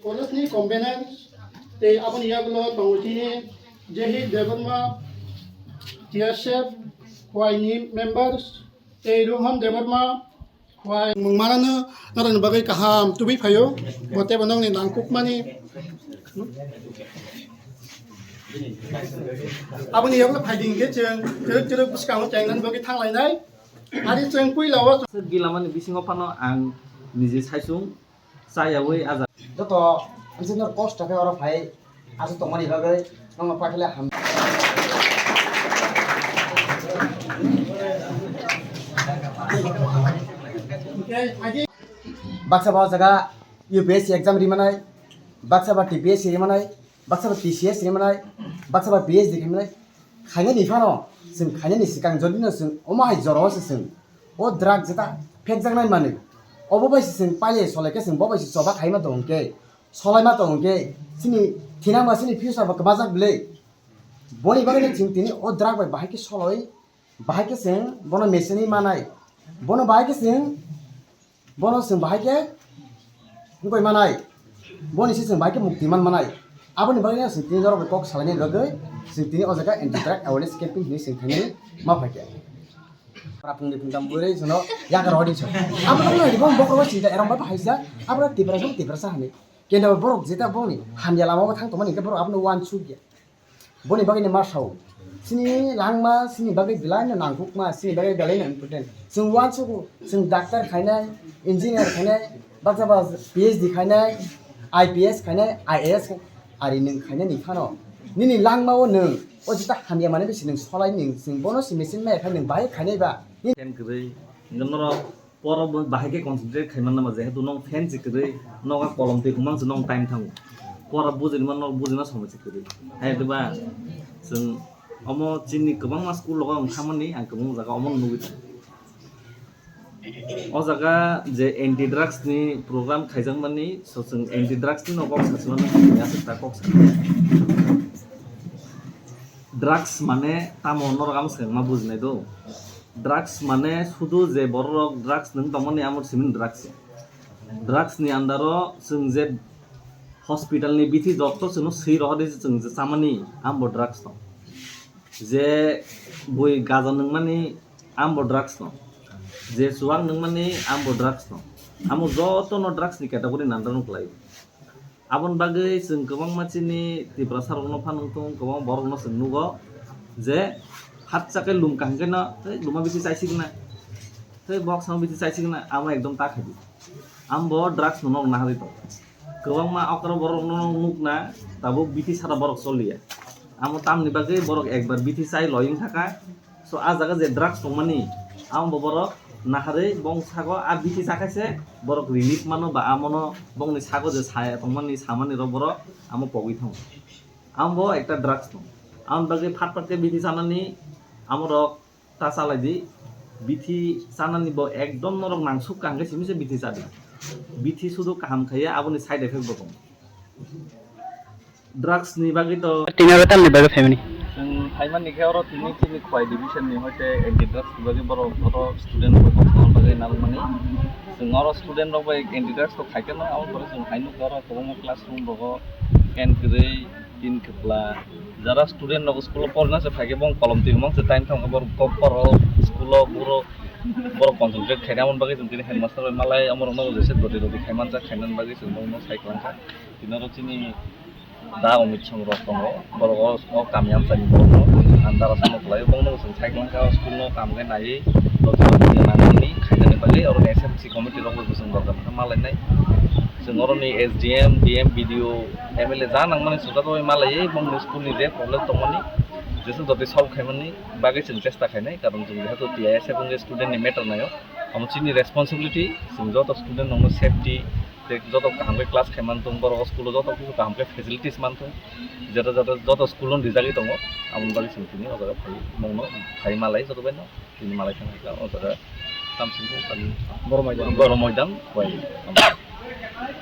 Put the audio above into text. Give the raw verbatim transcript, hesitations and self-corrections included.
College ni convener tei aboni yagulo tongo chini Jehid Debbarma, T S F, Khowai ni members tei Rohan Debbarma, Khowai mung manano norokni bagwi kaham tubui phaio, bo teibo nokni nangkukmani. Aboni yagulo phaidi hinkhe chwng chwrwk chwrwk bwskango chengnani bagwi thanglainai. Ari chwng puila o Gilamani bisingo phano ang niji saisung chayawi aja. Joto, ang sini kosto khe oro phai, aswk tongmani bagwi, nokno paithale ham. Baksa ba o jaga U P S C exam rimanai, baksa ba T P S C rimanai, baksa ba T C S rimanai, baksa ba P H D rimanai. Khainani phano, chwng khainani swkang jodi no chwng omo hai jora o se chwng o drug jeta phekjaknai manwi. Obo bai se chwng paile sole khe chwng bo bai se choba khaima tong khe, solaima tong khe, chini thinangma chini future bo kwbajak bwle. Boni bagwi no chwng tini o drug bai bahai khe soloi, bahai khe chwng bono mechenwi manai. Bono bahai khe chwng Bono chwng bahai khe wngwi manai, boni se chwng bahai khe mukti man manai. Aboni bagwi no chwng tini norok bai kok salaini bagwi chwng tini o jaga anti drug awareness campaign hinwi chwng khainani ma phaikha. Para phungni phungtam bwrwi jono yakar hodi chwng. Abo no nai bo bokhorok chinta erom bai haisa, abo Tiprasa Tiprasa hani. Kenda borok jeta boni hamya lama o thang tongmani hwnkhe borok abono uansukya. Boni bagwi no ma sao. Chini langma, chini bagwi belai no nangkukma, chini bagwi belai no important. Chwng uansugo, chwng doctor khainai, engineer khainai, baksa ba P H D khainai, I P S khainai, I A S khai-, ari nwng khainani phano. Nini langma o nwng, o jeta hamya manwi bisi nwng solai nwng, chwng bono si machine maya khai nwng bahai khainai ba. Ken kwrwi, norok Pora bo bahai khe concentrate khai manna ma, jehetu nong fan se kwrwi, nogo kolom twi hwnmang se nong time thango. Pora bujinma, nok bujinma somoi se kwrwi. Hai diba, chwng omo chini kwbangma school rogo ang thamani, ang kwbangma jaga omo nugwi tongo. O jaga je anti drugs ni program khaijakmani, so chwng anti drugs ni no kok sasimano, aswk ta kok sa. Drugs mane tamo norok amo swkang ma bujinai do. Drugs mane sudu je borok drugs nwng tongmani amo simi drugs. Drugs ni andaro chwng je hospital ni bithi jotto chwngno swi rohor de chwng je chamani ambo drugs tong. Je bui gaja nwngmani ambo drugs tong. Je chuwak nwngmani ambo drugs tong. Amo jotono drugs ni category ni andaro nukhlai. Aboni bagwi chwng kwbangma chini Tiprasa rokno phano wng tongo, kwbangma borokno chwng nugo je hatsa khe lum kaham khe no, "Tei luma bithi chaisigna, tei box no bithi chaisigna," amo ekdom ta khaidi. Ambo drugs no nog naharwi tongo. Kwbangma okra borok no nukna tabuk bithi sara borok choliya. Amo tamni bagwi borok ekbar bithi chai loyung thaka, So, a jaga je drugs tongmani, amo bo borok naharwi bong sago a bithi chakhaise borok relief mano ba amono bongni sago je saya tongmani samani rok borok amo pogwi thango. Amo bo ekta drugs tong. Amo bagwi phat phat khe bithi chanani amo rok ta chalai di. Bithi chanani bo ekdom norok nangsuk kaham khe simi se bithi chadi. Bithi sudu kaham khaiya aboni side effect bo tongo. Drugs ni bagwi to Tini oro tamni bagwi phaimani? Chwng phaimani khe oro tini chini Khowai division ni hoite anti drugs ni bagwi borok oro student rok kok bagwi narwkmani. Chwng oro student rok bai anti drugs rok khai kheno, aboni pore chwng hai nukha oro kwbangma classroom rogo fan kwrwi, tin kwpla. Jara student rok school o porna se phaikhe bong kolom twi mangse time thangkhe borok kok poro school o buro borok concentrate khaina, aboni bagwi chwng tini headmaster bai malai amorokno jesa doti doti khaimanjak, khainani bagwi chwng bongno sai kwlangkha. Tini oro chini da Omit Song rok tongo, borok o, o kami amchaini borokno andar aswkno kwlai, bongno chwng sai kwlangkha, o school no kam khe naiwi, doti doti khe nangmani khainani bagwi oro S M C committee rok bai bo chwng dor kha malainai. Chwng oroni S D M, D M, B D O, M L A ja nangmani chwng joto bai malaiwi bongni school ni je problem tongmani jeswk doti solve khaimani bagwi chwng chesta khainai, karon chwng jehetu T I S F wngwi student ni matter naio, omo chini responsibility, chwng joto student rokno safety tei joto kaham khe class khai manthung, borok o school o joto kisa kaham khe facilities manthung, jeta jeta joto school o rijagwi tongo, aboni bagwi chwng tini o jaga phai mungno phai malai joto bai no tini malai thang kha o jaga tamsini Borok Moidang. Borok Moidang bai.